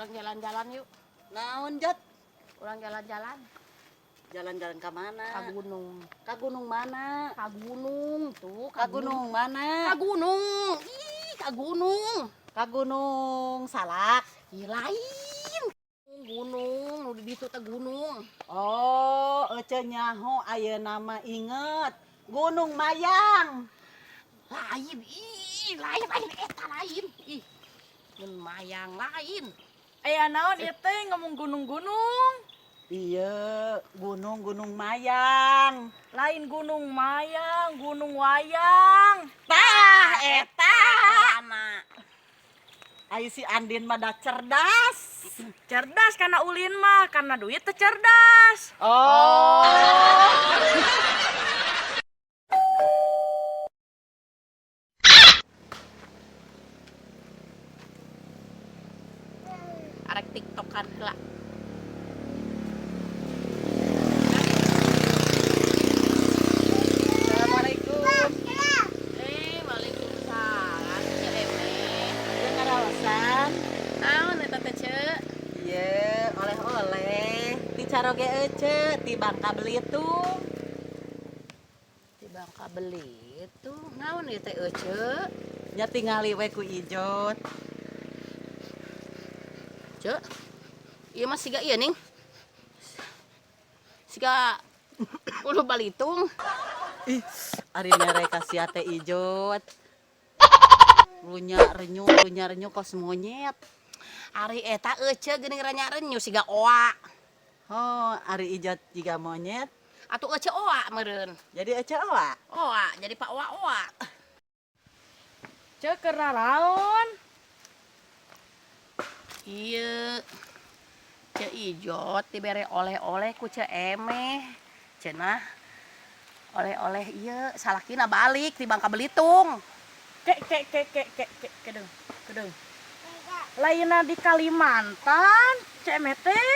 Urang jalan-jalan yuk. Naon, Jot? Urang jalan-jalan. Jalan-jalan ke mana? Ka gunung. Ka gunung mana? Ka gunung tuh. Ka gunung mana? Ka gunung. Ih, ka gunung. Ka gunung Salak. Ih, lain. Gunung, nu di ditu teh gunung. Oh, ece nyaho ayeuna mah inget. Gunung Mayang. Lain, ih, lain, lain eta lain. Ih. Mun Mayang lain. Aya naon ieu teh ngomong gunung-gunung? Iya, gunung Gunung Mayang. Lain Gunung Mayang, Gunung Wayang. Tah, eta. Anak. Ai si Andin mah da cerdas. Cerdas karena ulin mah, karena duit teh cerdas. Oh. Arek tiktokan heula. Assalamualaikum. Waalaikumsalam. Ceu Emeh. Ieu ngaraosan. Naon eta teh, Ceu? Ieu oleh-oleh ti caroge ece ti Bangka Belitung. Di Bangka Belitung. Naon ieu teh ece? Nya tingali we ku Ijot. Ceu. Ieu mah siga ieu ning. Siga ulu balitung. Ih, ari mere ka sia teh Ijot. Runya renyu kos monyet. Ari eta ece geuning ranya renyu siga oa. Oh, ari Ijot jiga monyet. Atuh ece oa meureun. Jadi ece oa. Oa, jadi pak oa oa. Ceu keur naraon? Ieu Ceu Ijot dibere oleh-oleh ku Ceu Emeh. Cenah oleh-oleh ieu salakina balik di Bangka Belitung. Kek kek kek kek kek kek kedeung, kedeung. Lainna di Kalimantan, Ceu Emeh teh.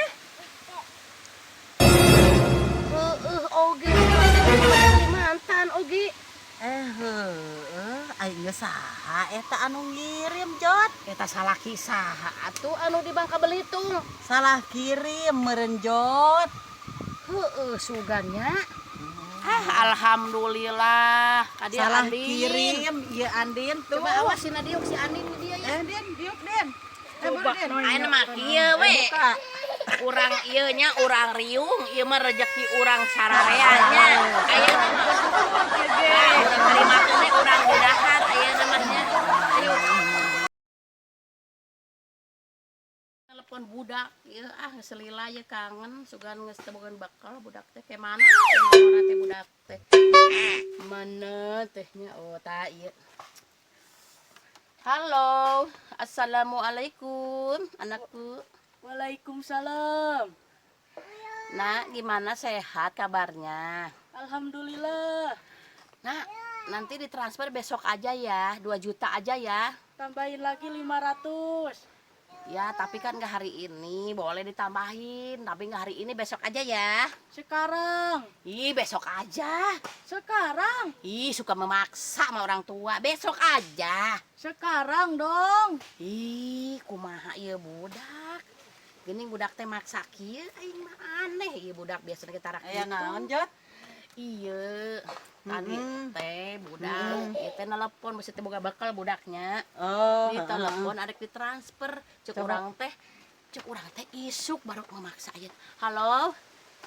Heueuh oge Kalimantan oge. Heueuh, ai geus saha eta anu ngirim, Jot? Eta salaki saha atuh anu di Bangka Belitung? Salah kirim meureun, Jot. Heueuh sugannya. Ah, alhamdulillah. Ka dia Salah Andin. kirim, ieu Andin tuh. Coba awas sina diuk si Andin di dia ya. Din, diuk, Din. Coba, Buru, Din. Noy. Ayeuna mah kieu we. Buka. Urang ieu nya urang riung, ieu mah rezeki urang sararea nya. Ayeuna mah urang tarimakeun we urang didahar ayeuna mah nya. Ayo. Telepon budak ieu ah geus lila ieu kangen sugan geus teu boga bekal budak teh ke mana teh teh budak teh. Mana teh nya oh ta ieu. Halo, assalamualaikum anakku. Waalaikumsalam. Nak, gimana sehat kabarnya? Alhamdulillah. Nak, nanti ditransfer besok aja ya, 2 juta aja ya. Tambahin lagi 500. Ya, tapi kan nggak hari ini, boleh ditambahin, tapi nggak hari ini, besok aja ya. Sekarang. Ih, besok aja. Sekarang. Ih, suka memaksa sama orang tua, besok aja. Sekarang dong. Ih, kumaha ieu budak. Gini budak teh maksa kieu, aing mah aneh ieu budak biasanya kita rak Aya gitu. naon, Jot? Iya, tadi teh budak, ieu teh nelpon mesti teh boga bekal budaknya. Oh, Di telepon arek ditransfer, cek Coba. urang teh, cek urang teh isuk baru memaksa aja. Halo,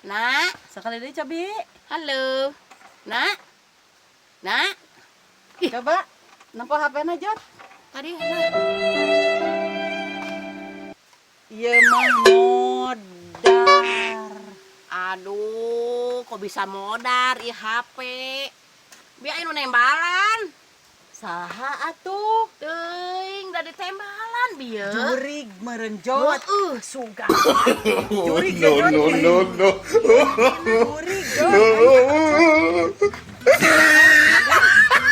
nak, Sekali deui cobi. halo, nak, nak, Coba nempo HP-na, Jot. Tadi nah. Ieu mah modar. Aduh, kok bisa modar ieu HP? Biar nu nembalan. Saha atuh? Teuing da ditembalan bieu. Jurig meureun, Jot. Heueuh, sugan. Jurig, No, Jot. no, no, no. Jurig, Jot.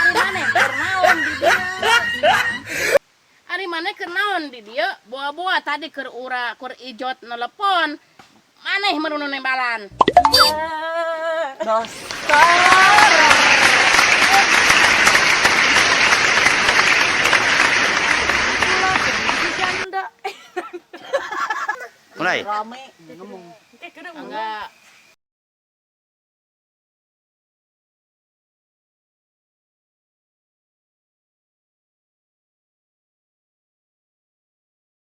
Ari maneh keur naon di dieu? Ari maneh keur naon di dieu? Boa-boa tadi keur ura keur Ijot nelepon. Maneh meureun nu nembalan. Dostar. Janda. Mulai. Rame ngomong. Ke kedeung. Enggak.